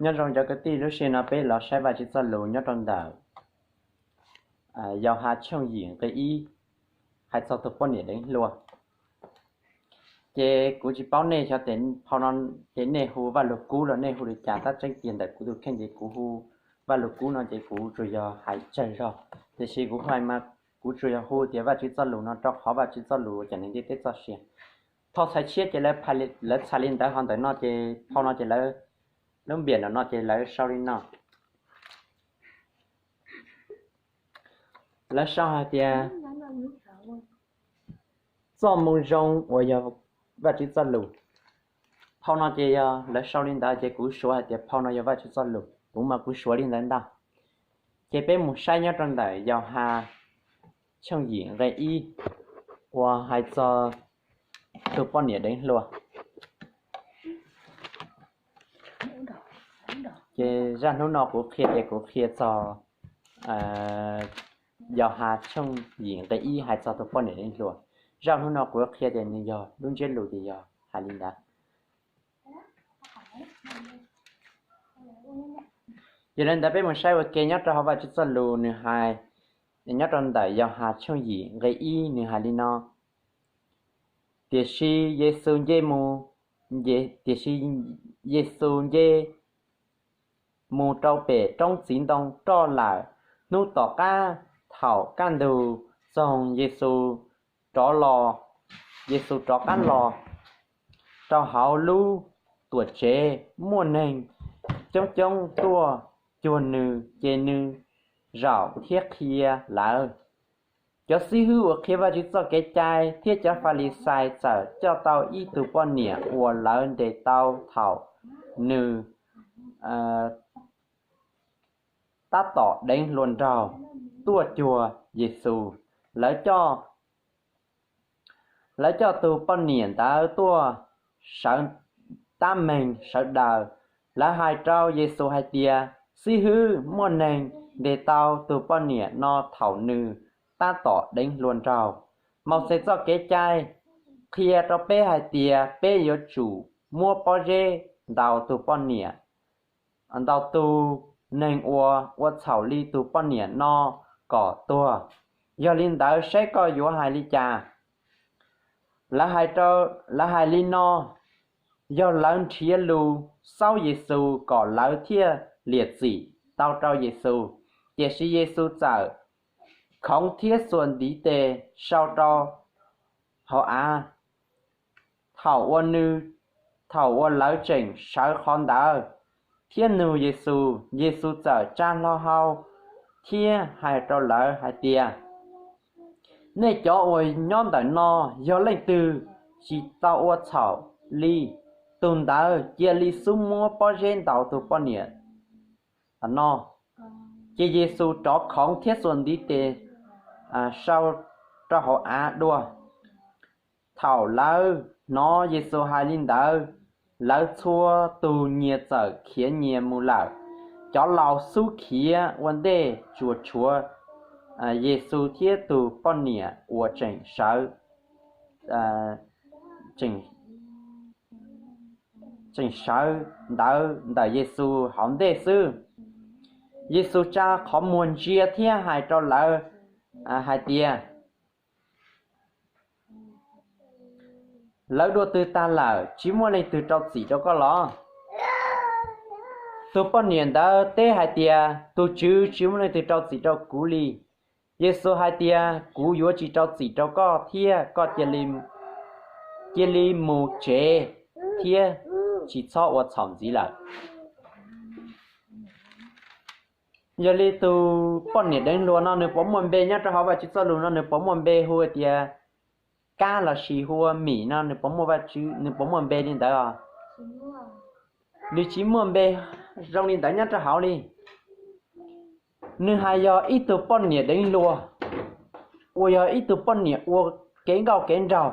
Nyob zoo cov kwv tij, lub sij hawm no peb los saib Vajtswv txoj lus nyob rau ntawm Yauhas tshooj yim nqe ib, hais txog tus poj niam deev hluas. Ces kuv tsis paub nej xyov tes phau no ces nej hu Vajluskub los nej hu li cas, tab tseeb tiag ntawm kuv tus kheej ces kuv hu Vajluskub no ces kuv tsuas yog hais tsawg zog, tiam sis kuv hais mas kuv tsuas yog hu tias Vajtswv txoj lus no rau qhov Vajtswv txoj lus ua cov neeg ntiaj teb txoj sia. Phau txhais tshiab ces lawv txhais li ntawd, ho ntawm no ces phau no ces lawv, lub npiam no ces lawv sau li no. Lawv sau hais tias txoj moo zoo uas yog Vajtswv txoj lus. Phau no ces yog lawv sau li ntawd ces kuv suav hais tias phau no yog Vajtswv txoj lus, kuv mas kuv suav li ntawd ntag. Ces peb mus saib nyob rau ntawm Yauhas tshooj yim nqe ib uas hais txog tus poj niam deev hluas. Ces zaj hnub no kuv qhia ces kuv qhia txog Yauhas tshooj yim nqe ib hais txog tus poj niam deev hluas. Zaj hnub no kuv qhia ces nws yog lub ntsiab lus ces yog hais li ntawd. Yog li ntawd peb mus saib ua ke nyob rau hauv Vajtswv txoj lus, nws hais nyob rau ntawm Yauhas tshooj yim nqe ib, nws hais li no: Tiam sis Yexus nce mus, tiam sis Yexus nce mus rau pem roob txiv ntoo roj lawm. Hnub tom qab thaum kaj ntug txoog Yexus rov los, Yexus rov qab los rau hauv lub tuam tsev, muaj neeg coob coob tuaj cuag nws, ces nws zaum thiab qhia lawv. Cov xib hwb uas qhia Vajtswv txoj kev cai thiab cov Falixais txawm coj tau ib tug poj niam uas lawv ntes tau thaum nws tab tom deev hluas nraug tuaj cuag Yexus. Lawv coj tus poj niam ntawd tuaj sawv tab meeg sawv daws. Lawv hais rau Yexus hais tias, Xib hwb, muaj neeg ntes tau tus poj niam no thaum nws tab tom deev hluas nraug. Mauxes txoj kev cai qhia rau peb hais tias peb yuav tsum muab pob zeb ntaus tus poj niam, ntaus tus neeg uas ua txhaum li tus poj niam no kom tuag. Yog li ntawd saib koj yuav hais li cas? Lawv hais li no yog lawv nrhiav lus xaub Yexus kom lawv thiaj liam txim tau rau Yexus. Tiam sis Yexus txawm khoov thiab xuas ntiv tes sau rau hauv av. Thaum uas nws, thaum uas lawv tseem sawv qhov ntawd thiab nug Yexus, Yexus txawm tsa hlo hau thiab hais rau lawv hais tias, Nej cov uas nyob ntawm no, yog leej twg tsis tau ua txhaum li, tus ntawd cia li xub muab pob zeb ntaus tus poj niam no. Ces Yexus rov khoov thiab xuas ntiv tes sau rau hauv av dua. Thaum lawv hnov Yexus hais li ntawd, lawv txhua tus nyias txawm khiav nyias mus lawm. Cov laus xub khiav ua ntej tsuas tshuav Yexus thiab tus poj niam uas tseem sawv, tseem sawv ntawd ntawm Yexus hauv ntej xwb. Yexus tsa qhov muag ntsia thiab hais rau lawv hais tias, Lawv dua twg tag lawm, tsis muaj leej twg rau txim rau koj los? Tus poj niam ntawd teb hais tias, Tus Tswv, tsis muaj leej twg rau txim rau kuv li. Yexus hais tias, Kuv yuav tsis rau txim rau koj thiab, koj cia li mus tsev thiab tsis txhob ua txhaum ntxiv lawm. Yog li tus poj niam deev hluas no nws puas muaj npe nyob rau hauv Vajtswv txoj lus no, nws puas muaj npe hu tias Kab lossis hu ua Mim no, nws puas muaj npe li ntawd os? Nws tsis muaj npe zoo li ntawd nyob rau hauv li. Nws hais yog ib tug poj niam deev hluas, uas yog ib tug poj niam ua kev nkauj kev nraug.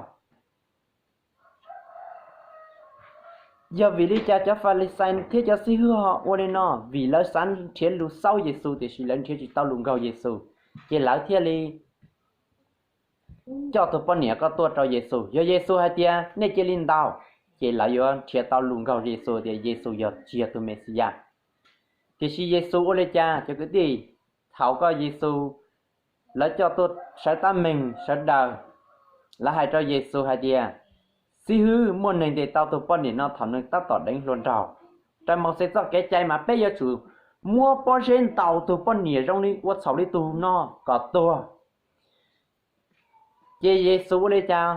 Yog vim li cas cov Falixais thiab cov xib hwb ho ua li no? Vim lawv xav nrhiav lus xaub Yexus, tiam sis lawv nrhiav tsis tau lus nkaug Yexus, ces lawv thiaj li coj tus poj niam ko tuaj rau Yexus. Yog Yexus hais tias, Nej cia li ntaus, ces lawv yuav nrhiav tau lus nkaug Yexus tias Yexus yog tsis yog tus Mexiyas. Tiam sis Yexus ua li cas cov kwv tij? Thaum koj Yexus, lawv coj tuaj sawv tab meeg sawv daws, lawv hais rau Yexus hais tias, Xib hwb, muaj neeg ntes tau tus poj niam no thaum nws tab tom deev hluas nraug. Raws Mauxes txoj kev cai mas peb yuav tsum muab pob zeb ntaus tus poj niam zoo li ua txhaum li tus no kom tuag. Ces Yexus ua li cas?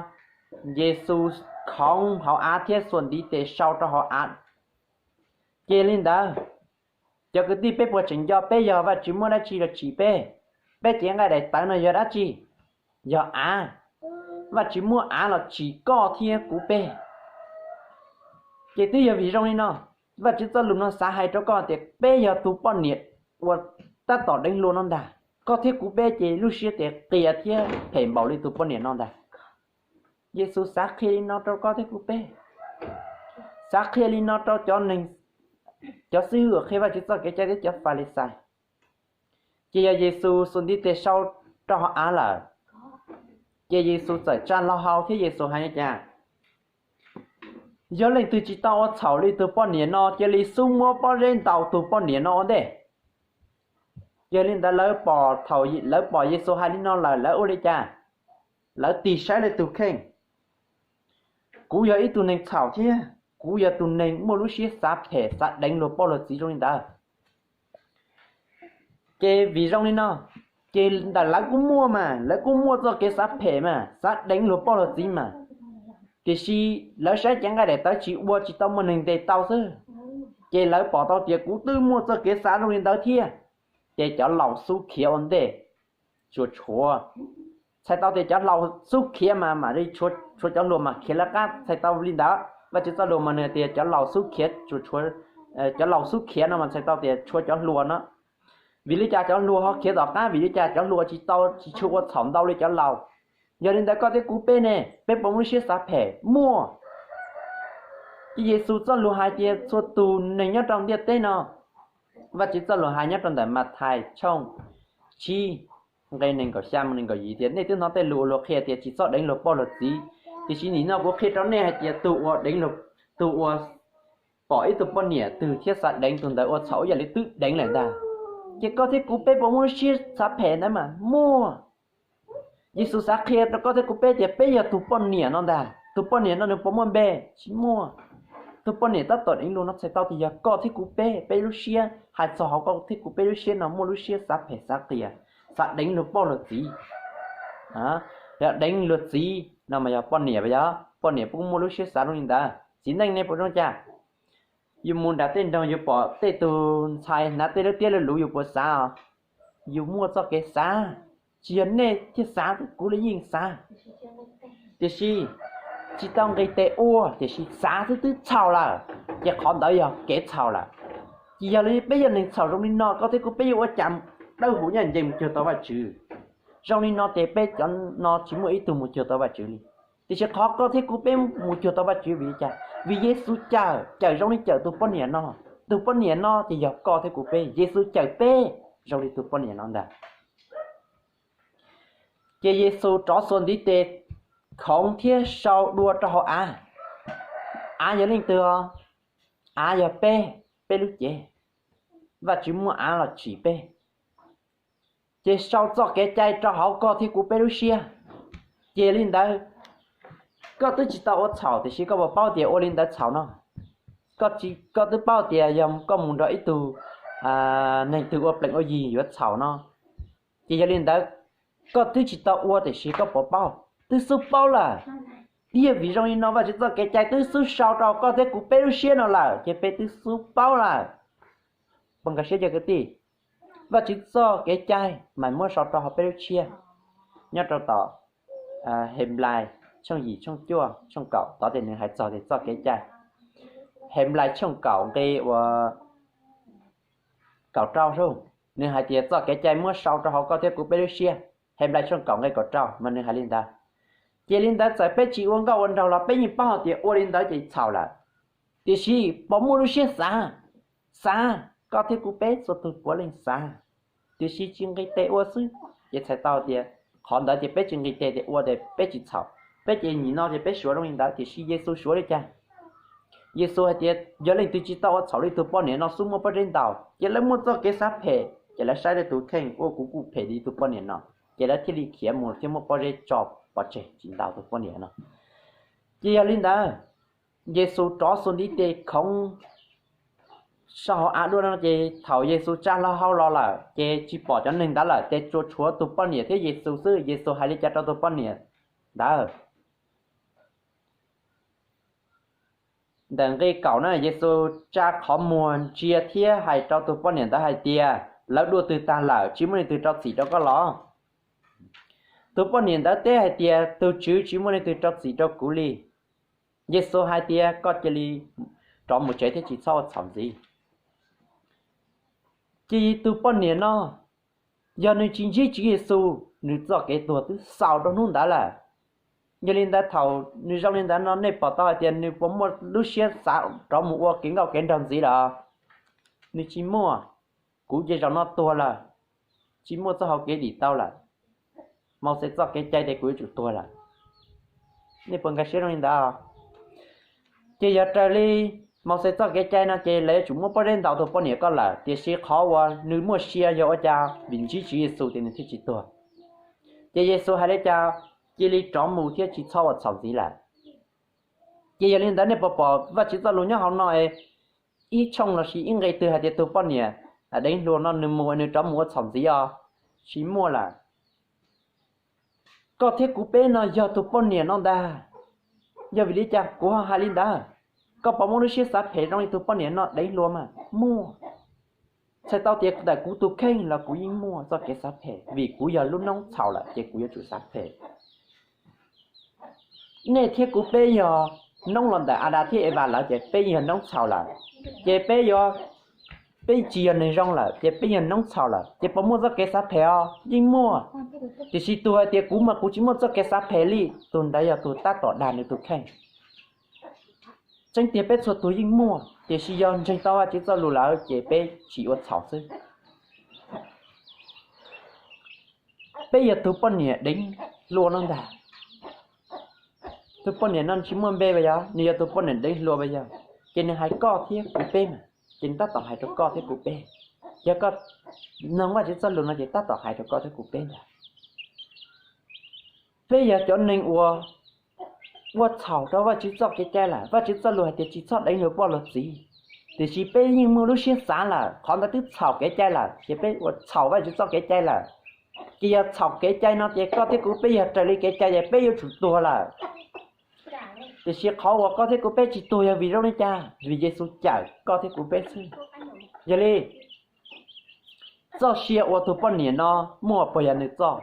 Yexus khoov hauv av thiab xuas ntiv tes sau rau hauv av. Ces li ntawd, cov kwv tij, peb puas tseem nco peb yog Vajtswv muab dab tsi los tsim peb? Peb cev nqaij daim tawv no yog dab tsi? Yog av. Vajtswv muab av los tsim koj thiab kuv peb. Ces twb yog vim zoo li no, Vajtswv txoj lus no xav hais rau koj tias peb yog tus poj niam uas tab tom deev hluas no ntag. Koj thiab kuv peb ces lub siab ces qias thiab phem npaum li tus poj niam no ntag. Yexus xav qhia li no rau koj thiab kuv peb. Xav qhia li no rau cov neeg, cov xib hwb uas qhia Vajtswv txoj kev cai thiab cov Falixais. Ces yog Yexus xuas ntiv tes sau rau hauv av lawm, ces Yexus txawm tsa hlo hau thiab Yexus hais li cas? Yog leej twg tsis tau ua txhaum li tus poj niam no, cia li xub muab pob zeb ntaus tus poj niam no ua ntej. Yog li ntawd lawv pom thaum lawv pom Yexus hais li no lawm lawv ua li cas? Lawv tig saib lawv tus kheej. Kuv yog ib tug neeg txhaum thiab kuv yog tus neeg muaj lub siab xav phem xav deev luag poj luag txiv zoo li ntawd. Ces vim zoo li no, ces ntawm lawv kuj muaj mas, lawv kuj muaj txoj kev xav phem mas, xav deev luag poj luag txiv mas. Tiam sis lawv saib cev nqaij daim tawv tsis ua, tsis tau muaj neeg ntes tau xwb. Ces lawv pom tau tias kuv twb muaj txoj kev xav zoo li ntawd thiab. Ces cov laus xub khiav ua ntej, tsuas tshuav, txhais tau tias cov laus xub khiav mas mam li tshuav cov hluas mas khiav lawv qab, txhais tau li ntawd. Vajtswv txoj lus mas nws tias cov laus xub khiav, cov laus xub khiav no mas txhais tau tias tshuav cov hluas no. Vim li cas cov hluas ho khiav tom qab? Vim li cas cov hluas tsis tau, tsis tshua ua txhaum ntau li cov laus? Yog li ntawd koj thiab kuv peb ne, peb puas muaj lub siab xav phem? Muaj. Ces Yexus txoj lus hais tias txhua tus neeg nyob rau ntiaj teb no, Vajtswv txoj lus hais nyob rau ntawm Mathais tshooj tsib nqe nees nkaum xya mus nees nkaum yim tias nej twb hnov tej lus uas luag qhia tias tsis txhob deev luag poj luag txiv, tiam sis nim no kuv qhia rau nej hais tias tus uas deev, tus uas pom ib tug poj niam twg thiab xav deev tus ntawd ua txhaum ib yam li twb deev lawm ntag. Ces koj thiab kuv peb puas muaj lub siab xav phem ntawd mas? Muaj. Yexus xav qhia rau koj thiab kuv peb tias peb yog tus poj niam no ntag. Tus poj niam no nws puas muaj npe? Tsis muaj. Tus poj niam tab tom deev luag no txhais tau tias yog koj thiab kuv peb, peb lub siab, hais txog hauv koj thiab kuv peb lub siab no muaj lub siab xav phem xav qias, xav deev luag poj luag txiv. Yog deev luag txiv no mas yog poj niam, yog poj niam puas muaj lub siab xav zoo li ntawd? Txiv neej nej puas zoo cas? Yus mus nram tej nroog yus pom tej tus ntxhais hnav tej lub tiab lub luv yus puas xav? Yus muaj txoj kev xav. Tsis yog nej thiaj xav, kuv los yeej xav. Tiam sis tsis tau nqis tes ua, tiam sis xav xwb twb txhaum lawm, ces qhov ntawd yog kev txhaum lawm. Ces yog li peb yog neeg txhaum zoo li no, koj thiab kuv peb yuav ua cas dawb huv ncaj ncees mus cuag tau Vajtswv? Zoo li no ces peb cov no tsis muaj ib tug mus cuag tau Vajtswv li. Tiam sis qhov koj thiab kuv peb mus cuag tau Vajtswv vim li cas? Vim Yexus cawm, cawm zoo li cawm tus poj niam no. Tus poj niam no ces yog koj thiab kuv peb, Yexus cawm peb zoo li tus poj niam no ntag. Ces Yexus rov xuas ntiv tes khoov thiab sau dua rau hauv av. Av yog leej twg os? Av yog peb, peb lub cev. Vajtswv muab av los tsim peb, ces sau txoj kev cai rau hauv koj thiab kuv peb lub siab. Ces li ntawd, koj twb tsis tau ua txhaum tiam sis koj puas paub tias ua li ntawd txhaum no? Koj twb paub tias yog koj mus nrog ib tug neeg twg ua plees ua yig yuav txhaum no. Ces yog li ntawd, koj twb tsis tau ua tiam sis koj puas paub? Twb xub paub lawm. Yog vim zoo li no Vajtswv txoj kev cai twb xub sau rau koj thiab kuv peb lub siab no lawm ces peb twb xub paub lawm. Puas nkag siab cov kwv tij? Vajtswv txoj kev cai mas muab sau rau hauv peb lub siab. Nyob rau tom Henplais tshooj yim, tshooj cuaj, tshooj kaum tod ces nws hais txog tias txoj kev cai. Henplais tshooj kaum nqe uas kaum rau sub, nws hais tias txoj kev cai muab sau rau hauv koj thiab kuv peb lub siab. Henplais tshooj kaum nqe kaum rau mas nws hais li ntawd. Ces li ntawd txawm peb tsis ua nkauj ua nraug los peb yeej paub hais tias ua li ntawd ces txhaum lawm. Tiam sis puas muaj lub siab xav? Xav. Koj thiab kuv peb txhua tus puav leej xav, tiam sis tsis nqis tes ua xwb. Ces txhais tau tias qhov ntawd ces peb tsis nqis tes tias ua tias peb tsis txhaum, peb ces nim no ces peb suav zoo li ntawd tiam sis Yexus suav li cas? Yexus hais tias yog leej twg tsis tau ua txhaum li tus poj niam no xub muaj pob zeb ntaus, ces lawv muaj txoj kev xav phem, ces lawv saib lawv tus kheej ua kuv kuj phem li tus poj niam no, ces lawv thiaj li khiav mus thiab muab pob zeb tso pov tseg tsis ntaus tus poj niam no. Ces yog li ntawd, Yexus rov xuas ntiv tes khoov sab hauv av dua no ces thaum Yexus tsa hlo hau los lawm ces tsis pom cov neeg ntawd lawm, ces tsuas tshuav tus poj niam thiab Yexus xwb. Yexus hais li cas rau tus poj niam ntawd? Ntawm nqe kaum na, Yexus tsa qhov muag ntsia thiab hais rau tus poj niam ntawd hais tias, lawv dua twg tag lawm, tsis muaj leej twg rau txim rau koj los? Tus poj niam ntawd teb hais tias, tus Tswv, tsis muaj leej twg rau txim rau kuv li. Yexus hais tias, koj cia li rov mus tsev thiab tsis txhob ua txhaum ntxiv. Ces tus poj niam no, yog nws tsis ntsib Tswv Yexus, nws txoj kev tuag twb xaus rau hnub ntawd lawm. Yog li ntawd thaum nws zoo li ntawd no nej pom tau hais tias nws puas muaj lub siab xav rov mus ua kev nkauj kev nraug ntxiv lawm? Nws tsis muaj. Kuv ces zaum no tuag lawm, tsis muaj txoj hau kev dim tau lawm. Mauxes txoj kev cai tias kuv yuav tsum tuag lawm. Nej puas nkag siab zoo li ntawd? Ces yog raws li Mauxes txoj kev cai no ces lawv yuav tsum muab pob zeb ntaus tus poj niam ko lawm, tiam sis qhov uas nws muaj sia yog ua cas? Vim ntsib Tswv Yexus tias nws thiaj tsis tuag. Ces Yexus hais li cas? Cia li rov mus thiab tsis txhob ua txhaum ntxiv lawm. Ces yog li ntawd nej puas pom Vajtswv txoj lus nyob hauv no ib tshooj lossis ib nqe twg hais tias tus poj niam deev hluas no nws mus nws rov mus ua txhaum ntxiv os? Tsis muaj lawm. Koj thiab kuv peb no yog tus poj niam no ntag. Yog vim li cas kuv ho hais li ntawd? Koj puas muaj lub siab xav phem zoo li tus poj niam no deev hluas mas? Muaj. Txhais tau tias ntawm kuv tus kheej los kuv yeej muaj txoj kev xav phem, vim kuv yog lub noob txhaum lawm ces kuv yuav tsum xav phem. Nej thiab kuv peb yog noob los ntawm Adas thiab Evas lawm ces peb yog noob txhaum lawm. Ces peb yuav, peb tsis yog neeg zoo lawm ces peb yog noob txhaum lawm, ces puas muaj txoj kev xav phem os? Yeej muaj. Tiam sis tus hais tias kuv mas kuv tsis muaj txoj kev xav phem li, tus ntawd yog tus tab tom dag nws tus kheej. Tseeb tiag peb txhua tus yeej muaj, tiam sis yog ntseeg tau Vajtswv txoj lus lawm ces peb tsis ua txhaum xwb. Peb yog tus poj niam deev hluas no ntag. Tus poj niam no tsis muaj npe as yog, nws yog tus poj niam deev hluas as yog, ces nws hais koj thiab kuv peb mas, ces nws tab tom hais rau koj thiab kuv peb. Yog koj mloog Vajtswv txoj lus no ces tab tom hais rau koj thiab kuv peb ntag. Peb yog cov neeg uas ua txhaum rau Vajtswv txoj kev cai lawm. Vajtswv txoj lus hais tias tsis txhob deev luag poj luag txiv, tiam sis peb yeej muaj lub siab xav lawm, qhov ntawd twb txhaum kev cai lawm ces peb ua txhaum Vajtswv txoj kev cai lawm. Ces yog txhaum kev cai no ces koj thiab kuv peb yog raws li kev cai ces peb yuav tsum tuag lawm. Tiam sis qhov uas koj thiab kuv peb tsis tuag yog vim zoo li cas? Vim Yexus cawm koj thiab kuv peb xwb. Yog li, txoj sia uas tus poj niam no muaj puas yog nws txoj?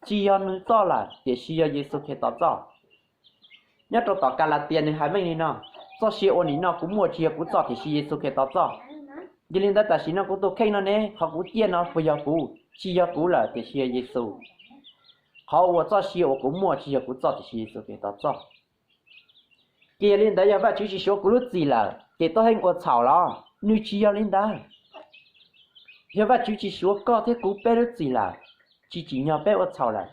Tsis yog nws txoj lawm, tiam sis yog Yexus Khetos txoj. Nyob rau tom Kalatias nws hais meej li no, txoj sia uas nim no kuv muaj tsis yog kuv txoj tiam sis Yexus Khetos txoj. Yog li ntawd tam sim no kuv tus kheej no ne, qhov kuv ciaj no puas yog kuv? Tsis yog kuv lawm tiam sis yog Yexus. Qhov uas txoj sia uas kuv muaj tsis yog kuv txoj tiam sis Yexus Khetos txoj. Ces yog li ntawd yog Vajtswv tsis suav kuv lub txim lawm ces Tob Heej ua txhaum los? Nws tsis yog li ntawd. Yog Vajtswv tsis suav koj thiab kuv peb lub txim lawm, tsis tsim nyog peb ua txhaum lawm.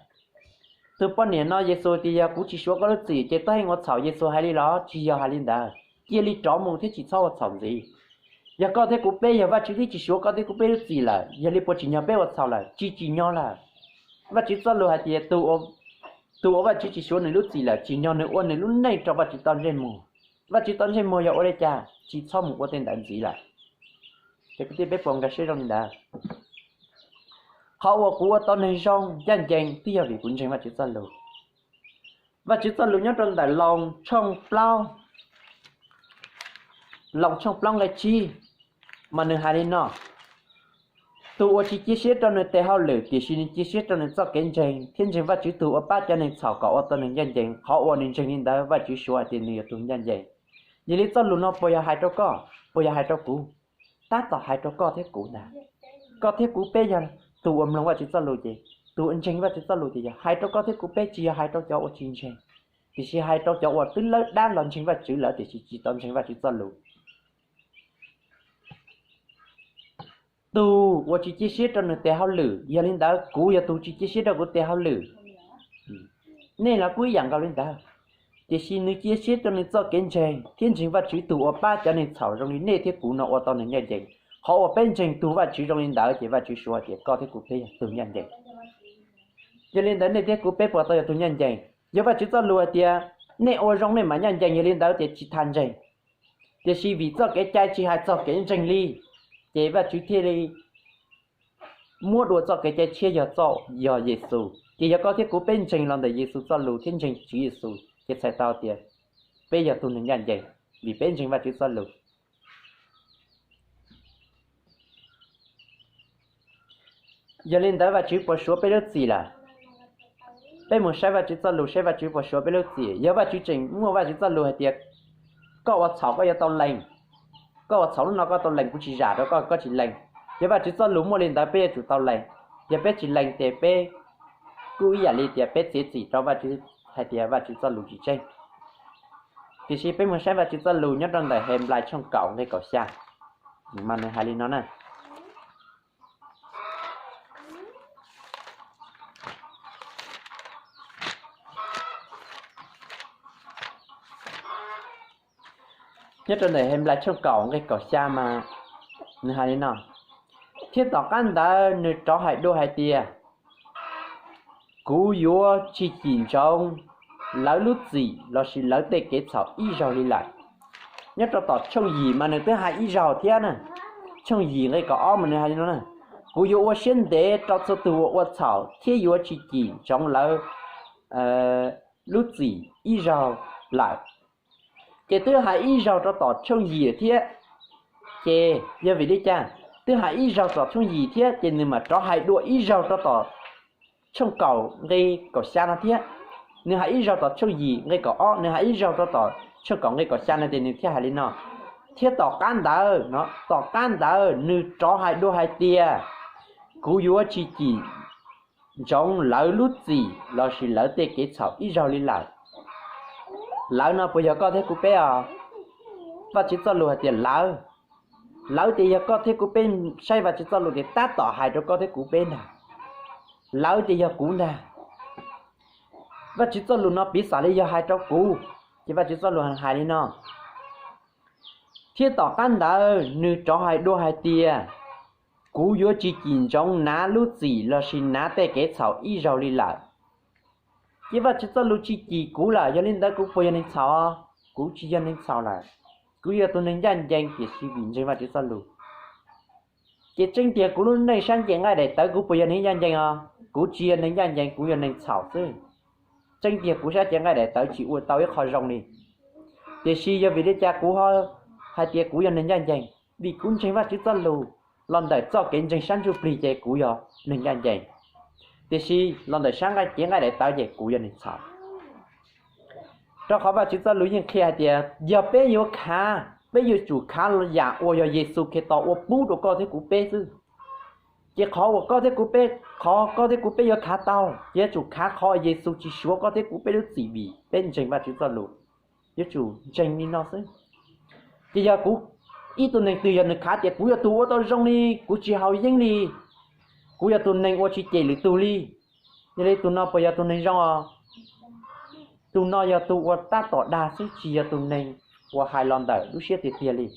Tus poj niam no Yexus tias yog kuv tsis suav koj lub txim ces Tob Heej ua txhaum, Yexus hais li los? Tsis yog hais li ntawd. Cia li rov mus thiab tsis txhob ua txhaum ntxiv. Yog koj thiab kuv peb, yog Vajtswv twb tsis suav koj thiab kuv peb lub txim lawm, yog li puas tsim nyog peb ua txhaum lawm? Tsis tsim nyog lawm. Vajtswv txoj lus hais tias tus uas Vajtswv tsis suav nws lub txim lawm tsim nyog nws ua nws lub neej rau Vajtswv tau ntsej muag. Vajtswv tau ntsej muag yog ua li cas? Tsis txhob mus ua tej ntawd ntxiv lawm. Ces kwv tij peb puas nkag siab zoo li ntawd? Qhov uas kuv ua tau neeg zoo ncaj ncees twb yog vim kuv ntseeg Vajtswv txoj lus. Vajtswv txoj lus nyob rau ntawm Loos tshooj plaub, Loos tshooj plaub nqe tsib, mas nws hais li no: Tus uas tsis cia siab rau nws tes hauj lwm, tiam sis nws cia siab rau nws txoj kev ntseeg, thiab ntseeg Vajtswv tus uas pab cov neeg txhaum kom ua tau neeg ncaj ncees, qhov uas nws ntseeg li ntawd Vajtswv suav hais tias nws yog tus ncaj ncees. Yog li txoj lus no puas yog hais rau koj? Puas yog hais rau kuv? Tab tom hais rau koj thiab kuv ntag. Koj thiab kuv peb yog tus uas mloog Vajtswv txoj lus ces, tus uas ntseeg Vajtswv txoj lus ces yog hais rau koj thiab kuv peb, tsis yog hais rau cov uas tsis ntseeg, tiam sis hais rau cov uas twb lawb dab los ntseeg Vajtswv lawm tiam sis tsis tau ntseeg Vajtswv txoj lus. Tus uas tsis cia siab rau nws tes hauj lwm, yog li ntawd kuv yog tus tsis cia siab rau kuv tes hauj lwm. Nej los kuj ib yam nkaus li ntawd. Tiam sis nws cia siab rau nws txoj kev ntseeg thiab ntseeg Vajtswv tug uas pab cov neeg txhaum zoo li nej thiab kuv no ua tau neeg ncaj ncees. Qhov uas peb ntseeg tug Vajtswv zoo li ntawd ces Vajtswv suav tias koj thiab kuv peb yog tug ncaj ncees. Yog li ntawd nej thiab kuv peb puas tau yog tug ncaj ncees? Yog Vajtswv txoj lus hais tias nej ua zoo nej mam ncaj ncees, yog li ntawd ces tsis tas ntseeg. Tiam sis vim txoj kev cai tsis hais txog kev ntseeg li, ces Vajtswv thiaj li muab dua txoj kev cai tshiab yog txoj, yog Yexus. Ces yog koj thiab kuv peb ntseeg los ntawm Yexus txoj lus thiab ntseeg Tswv Yexus ces txhais tau tias peb yog tus neeg ncaj ncees, vim peb ntseeg Vajtswv txoj lus. Yog li ntawd Vajtswv puas suav peb lub txim lawm? Peb mus saib Vajtswv txoj lus saib Vajtswv puas suav peb lub txim. Yog Vajtswv tseem muaj Vajtswv txoj lus hais tias koj ua txhaum koj yuav tau lees, koj ua txhaum lub no koj tau lees, kuv tsis zam rau koj, koj tsis lees. Yog Vajtswv txoj lus muaj li ntawd peb yuav tsum tau lees. Yog peb tsis lees ces peb kuj ib yam li tias peb txiav txim rau Vajtswv hais tias Vajtswv txoj lus tsis tseeb. Tiam sis peb mus saib Vajtswv txoj lus nyob rau ntawm Henplais tshooj kaum nqe kaum xya, mas nws hais li no na. Nyob rau ntawm Henplais tshooj kaum nqe kaum xya mas nws hais li no: Thiab tom qab ntawd nws rov hais dua hais tias, kuv yuav tsis cim ntsoov lawv lub txim lossis lawv tej kev txhaum ib zaug li lawm. Nyob rau tom tshooj yim mas nws twb hais ib zaug thiab na. Tshooj yim nqe kaum ob mas nws hais li no na: Kuv yuav ua siab ntev rau txhua tus uas ua txhaum thiab yuav tsis cim ntsoov lawv lub txim ib zaug lawm. Ces twb hais ib zaug rau tom tshooj yim thiab, ces yog vim li cas twb hais ib zaug tom tshooj yim thiab ces nws mam rov hais dua ib zaug rau tom tshooj kaum nqe kaum xya no thiab? Nws hais ib zaug tom tshooj yim nqe kaum ob, nws hais ib zaug rau tom tshooj kaum nqe kaum xya no ces nws thiaj hais li no: Thiab tom qab ntawd no, tom qab ntawd nws rov hais dua hais tias, kuv yuav tsis cim ntsoov lawv lub txim lossis lawv tej kev txhaum ib zaug li lawm. Lawv no puas yog koj thiab kuv peb os? Vajtswv txoj lus hais tias lawv. Lawv ces yog koj thiab kuv peb. Saib Vajtswv txoj lus ces tab tom hais rau koj thiab kuv peb ntag. Lawv ces yog kuv ntag. Vajtswv txoj lus no piv xam li yog hais rau kuv, ces Vajtswv txoj lus hais li no: Thiab tom qab ntawd nws rov hais dua hais tias, kuv yuav tsis cim ntsoov nav lub txim lossis nav tej kev txhaum ib zaug li lawm. Ces Vajtswv txoj lus tsis cim kuv lawm, yog li ntawd kuv puas yog neeg txhaum? Kuv tsis yog neeg txhaum lawm. Kuv yog tus neeg ncaj ncees tiam sis vim ntseeg Vajtswv txoj lus. Ces tseeb tiag kuv lub neej sab cev nqaij daim tawv kuv puas yog neeg ncaj ncees os? Kuv tsis yog neeg ncaj ncees, kuv yog neeg txhaum xwb. Tseeb tiag kuv sab cev nqaij daim tawv tsis ua tau ib qho zoo li. Tiam sis yog vim li cas kuv ho hais tias kuv yog neeg ncaj ncees? Vim kuv ntseeg Vajtswv txoj lus los ntawm txoj kev ntseeg sab ntsuj plig ces kuv yog neeg ncaj ncees. Tiam sis los ntawm sab nqaij cev nqaij daim tawv ces kuv yog neeg txhaum. Rau qhov Vajtswv txoj lus yeej qhia hais tias yog peb yuav khav, peb yuav tsum khav yam uas yog Yexus Khetos ua pub rau koj thiab kuv peb xwb. Ces qhov uas koj thiab kuv peb, qhov koj thiab kuv peb yuav khav tau, ces yuav tsum khav qhov Yexus tsis suav koj thiab kuv peb lub txim vim peb ntseeg Vajtswv txoj lus. Yuav tsum ntseeg li no xwb. Ces yog kuv, ib tug neeg twg yog nws khav tias kuv yog tus ua tau zoo li, kuv tsis haus yeeb li, kuv yog tus neeg uas tsis cem lwm tus li, yog li tus no puas yog tus neeg zoo os? Tus no yog tus uas tab tom dag xwb, tsis yog tus neeg uas hais los ntawm lub siab tiag tiag li.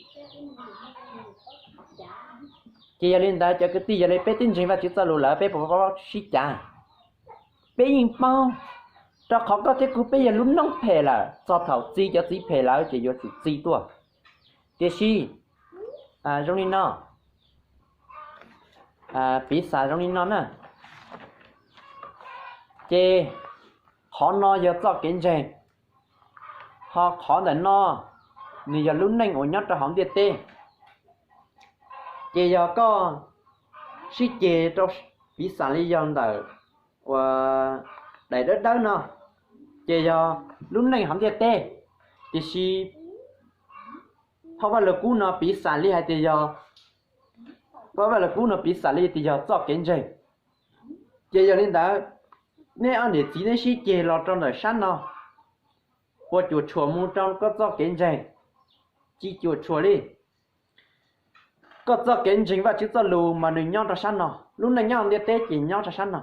Ces yog li ntawd cov kwv tij, yog li peb twb ntseeg Vajtswv txoj lus lawm peb puas paub sib cav? Peb yeej paub, rau qhov koj thiab kuv peb yog lub noob phem lawm, txog thaum txi cov txiv phem lawm ces yuav tsum txi tuaj. Tiam sis zoo li no, piv xam zoo li no na, ces qhov no yog txoj kev ntseeg, ho qhov ntawm no nws yog lub neej uas nyob rau hauv ntiaj teb. Ces yog koj sib ceg rau, piv xam li yog ntawm uas daim dawb dawb no, ces yog lub neej hauv ntiaj teb. Tiam sis phau Vaj Lug Kub no piv xam li hais tias yog, phau Vaj Lug Kub no piv xam li tias yog txoj kev ntseeg. Ces yog li ntawd, nej ob niam txiv neb sib ceg los rau ntawm sab no, puas cuam tshuam mus rau koj txoj kev ntseeg? Tsis cuam tshuam li. Koj txoj kev ntseeg Vajtswv txoj lus mas nws nyob rau sab no, lub neej nyob ntiaj teb ces nyob rau sab no.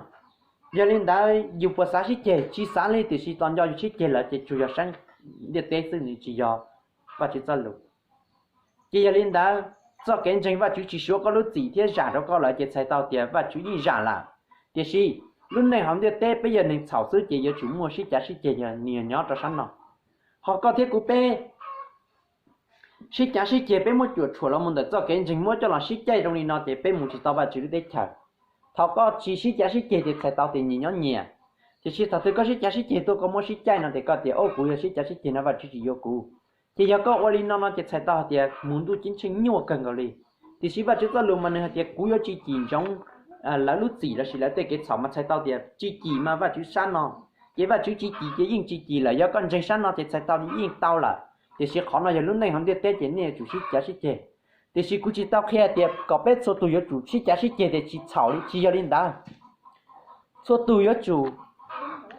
Yog li ntawd yus puas xav sib ceg? Tsis xav li, tiam sis tos nco yus sib ceg lawm ces tsuas yog saib ntiaj teb xwb, nws tsis yog Vajtswv txoj lus. Ces yog li ntawd, txoj kev ntseeg Vajtswv tsis suav koj lub txim thiab zam rau koj lawm ces txhais tau tias Vajtswv yeej zam lawm. Tiam sis lub neej hauv ntiaj teb peb yog neeg txhaum xwb ces yuav tsum muaj sib cav sib ceg, yog nws yog nyob rau sab no. Ho koj thiab kuv peb sib cav sib ceg, peb muab cuam tshuam los mus ntawm txoj kev ntseeg muab coj los sib caij zoo li no ces peb mus tsis tau Vajtswv lub teb chaws. Thaum koj tsis sib cav sib ceg ces txhais tau tias nyias nyob nyias. Tiam sis thaum twg koj sib cav sib ceg tuaj koj muab sib caij no ces koj tias, o, kuv yog sib cav sib ceg no Vajtswv tsis yuav kuv. Ces yog koj ua li no no ces txhais tau hais tias mus ntuj ceeb tsheej nyuaj kawg nkaus li. Tiam sis Vajtswv txoj lus mas nws hais tias kuv yuav tsis cim ntsoov lawv lub txim lossis lawv tej kev txhaum mas txhais tau tias tsis cim mas Vajtswv sab no. Ces Vajtswv tsis cim ces yeej tsis cim lawm, yog koj ntseeg sab no ces txhais tau yeej tau lawm. Tiam sis qhov no yog lub neej hauv ntiaj teb ces nej yuav tsum sib cav sib ceg. Tiam sis kuv tsis tau qhia tias kom peb txhua tus yuav tsum sib cav sib ceg tias tsis txhaum li, tsis yog li ntawd. Txhua tus yuav tsum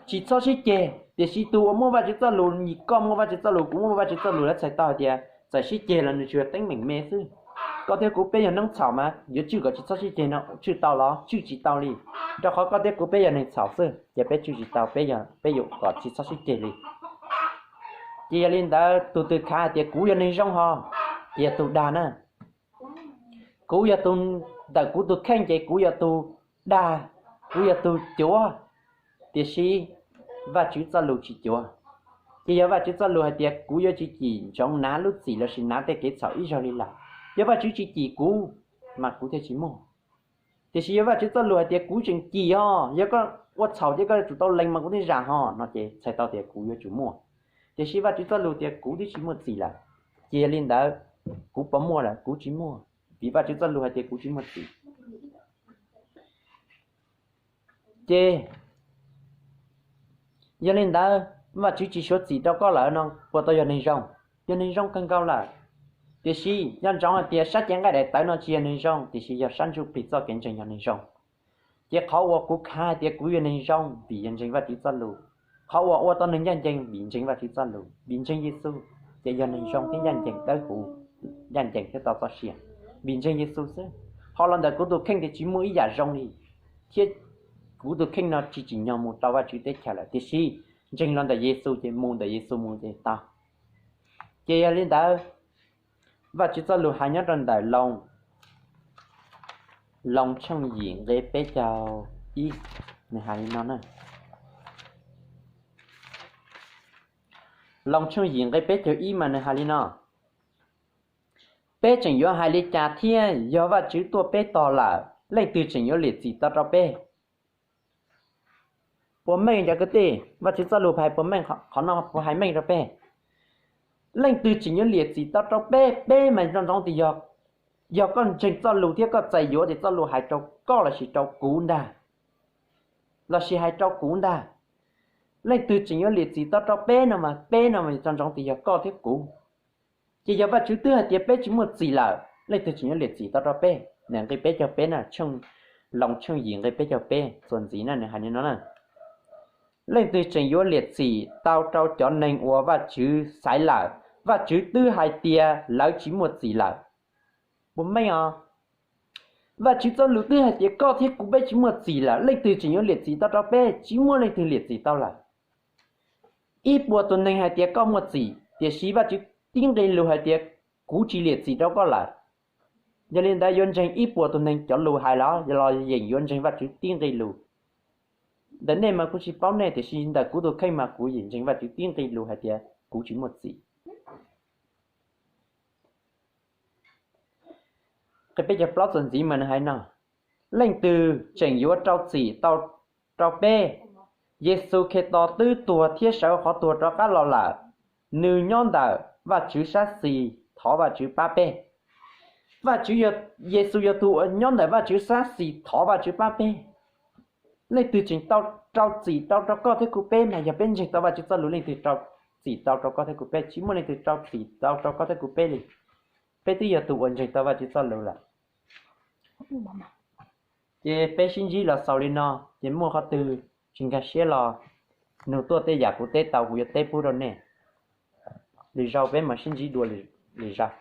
tsis txhob sib ceg, tiam sis tus uas muaj Vajtswv txoj lus, koj muaj Vajtswv txoj lus, kuv muaj Vajtswv txoj lus, lawv txhais tau hais tias txawm sib ceg los nws tsuas yog teeb meem me xwb. Koj thiab kuv peb yog neeg txhaum mas yuav tswj kom tsis txhob sib ceg no tswj tau los? Tswj tsis tau li, rau qhov koj thiab kuv peb yog neeg txhaum xwb ces peb tswj tsis tau, peb yuav kom tsis txhob sib ceg li. Ces yog li ntawd tus twg khav hais tias kuv yog neeg zoo ho, ces yog tus dag na. Kuv yog tus, ntawm kuv tus kheej ces kuv yog tus dag, kuv yog tus cuav, tiam sis Vajtswv txoj lus tsis cuav. Ces yog Vajtswv txoj lus hais tias kuv yuav tsis cim ntsoov nav lub txim lossis nav tej kev txhaum ib zaug li lawm. Yog Vajtswv tsis cim kuv mas kuv thiaj tsis muaj. Tiam sis yog Vajtswv txoj lus hais tias kuv tseem cim ho, yog koj ua txhaum ces koj yuav tsum tau lees mas kuv thiaj zam ho no ces txhais tau tias kuv yuav tsum muaj. Tiam sis Vajtswv txoj lus tias kuv twb tsis muaj txim lawm, ces yog li ntawd kuv puas muaj lawm? Kuv tsis muaj, vim Vajtswv txoj lus hais tias kuv tsis muaj txim. Ces yog li ntawd, Vajtswv tsis suav txim rau koj lawm no puas tau yog neeg zoo? Yog neeg zoo kawg nkaus lawm. Tiam sis nco ntsoov hais tias sab cev nqaij daim tawv no tsis yog neeg zoo, tiam sis yog sab ntsuj plig txoj kev ntseeg yog neeg zoo. Ces qhov uas kuv khav hais tias kuv yog neeg zoo vim yog ntseeg Vajtswv txoj lus. Qhov uas ua tau neeg ncaj ncees vim ntseeg Vajtswv txoj lus, vim ntseeg Yexus ces yog neeg zoo thiab ncaj ncees dawb huv, ncaj ncees thiab tau txoj sia, vim ntseeg Yexus xwb. Ho los ntawm kuv tus kheej ces tsis muaj ib yam zoo li, thiab kuv tus kheej no tsis tsim nyog mus rau Vajtswv teb chaws lawm, tiam sis ntseeg los ntawm Yexus ces mus, ntawm Yexus mus ces tau. Ces yog li ntawd, Vajtswv txoj lus hais nyob rau ntawm Loos, Loos tshooj yim nqe peb caug ib, nws hais li no na. Loos tshooj yim nqe peb caug ib mas nws hais li no: Peb tseem yuav hais li cas thiab? Yog Vajtswv tuaj peb tog lawm, leej twg tseem yuav liam txim tau rau peb? Puas meej cov kwv tij? Vajtswv txoj lus hais puas meej? Qhov no puas hais meej rau peb? Leej twg tseem yuav liam txim tau rau peb? Peb mas nco ntsoov tias yog, yog koj ntseeg txoj lus thiab koj txais yuav tias txoj lus hais rau koj lossis rau kuv ntag, lossis hais rau kuv ntag, leej twg tseem yuav liam txim tau rau peb no mas peb no mas nco ntsoov tias yog koj thiab kuv. Ces yog Vajtswv twb hais tias peb tsis muaj txim lawm, leej twg tseem yuav liam txim tau rau peb? Nws nqe peb caug peb na, Loos tshooj yim nqe peb caug peb txuas ntxiv na, nws hais li no na: Leej twg tseem yuav liam txim tau rau cov neeg uas Vajtswv xaiv lawm? Vajtswv twb hais tias lawv tsis muaj txim lawm. Puas meej os? Vajtswv txoj lus twb hais tias koj thiab kuv peb tsis muaj txim lawm, leej twg tseem yuav liam txim tau rau peb? Tsis muaj leej twg liam txim tau lawm. Ib puas tus neeg hais tias koj muaj txim, tiam sis Vajtswv tib nqe lus hais tias kuv tsis liam txim rau koj lawm. Yog li ntawd yuav ntseeg ib puas tus neeg cov lus hais los, los yeem yuav ntseeg Vajtswv tib nqe lus? Ntawm nej mas kuv tsis paub nej, tiam sis ntawm kuv tus kheej mas kuv yeem ntseeg Vajtswv tib nqe lus hais tias kuv tsis muaj txim. Nqe peb caug plaub txuas ntxiv mas nws hais no: Leej twg tseem yuav rau txim tau rau peb? Yexus Khetos twb tuag thiab sawv qhov tuag rov qab los lawm. Nws nyob ntawm Vajtswv sab xis, thov Vajtswv pab peb. Vajtswv, Yexus yog tus uas nyob ntawm Vajtswv sab xis thov Vajtswv pab peb. Leej twg tseem tau rau txim tau rau koj thiab kuv peb mas yog peb ntseeg tau Vajtswv txoj lus, leej twg rau txim tau rau koj thiab kuv peb? Tsis muaj leej twg rau txim tau rau koj thiab kuv peb li. Peb twb yog tus uas ntseeg tau Vajtswv txoj lus lawm. Ces peb sib ntsib los xaus li no, ces muaj qhov twg tsis nkag siab los nug tuaj, tej yam kuv teb tau kuv yuav teb pub rau nej. Lwm zaus peb mam sib ntsib dua lwm zaus.